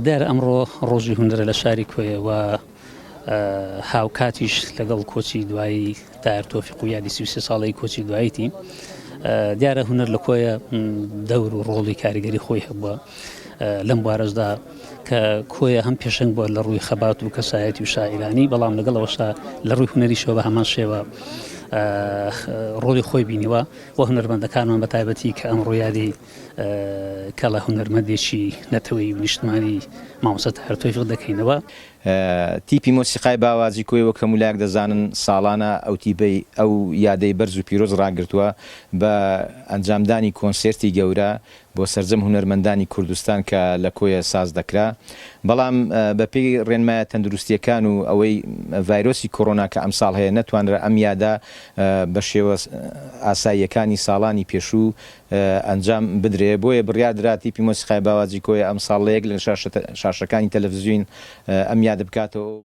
دیارە ئەمڕۆ ڕۆژی هونەرە لە شاری کۆیە و هاوکاتیش لەگەڵ کۆچی دوایی تاهیر تۆفیق و یادی 33 ساڵەی کۆچی دواییتی دیارە هونەر لە کۆیە دەور و ڕۆڵی کاریگەری خۆی هەبووە لەم بوارەشدا کە کۆیە هەم پێشەنگ بووە لە ڕووی خەبات و کەسایەتی و شاعیرانی بەڵام لەگەڵ ئەوەشدا لە ڕووی هونەریشەوە بە هەمان شێوە ڕۆڵی خۆی بینیوە و هونەرمەندەکانمان بە تایبەتی کە ئەمڕۆ یادی کەڵە هونەرمەندێکی نەتەوەیی و نیشتمانی مامۆستا تاهیر تۆفیق دەکەینەوە. تیپی مۆسیقای باوازی کۆیە وەک هەموو لایەک دەزانن ساڵانە ئەو تیپەی ئەو یادەی بەرز و پیرۆز ڕاگرتووە بە ئەنجامدانی کۆنسێرتی گەورە بۆ سەرجەم هونەرمەندانی کوردستان کە لە کۆیە ساز دەکرا بەڵام بە پێی ڕێنمایە تەندروستیەکان و ئەوەی ڤایرۆسی کۆرۆنا کە ئەمساڵ هەیە نەتوانرا ئەم یادە بە شێوە ئاساییەکانی ساڵانی پێشوو ئەنجام بدرێ، بۆیە بڕیار درا تیپی مۆسیقای باواجی کۆیە ئەمساڵ لە یەک لە شاشەکانی تەلەفزیون ئەم یادە بکاتەوە.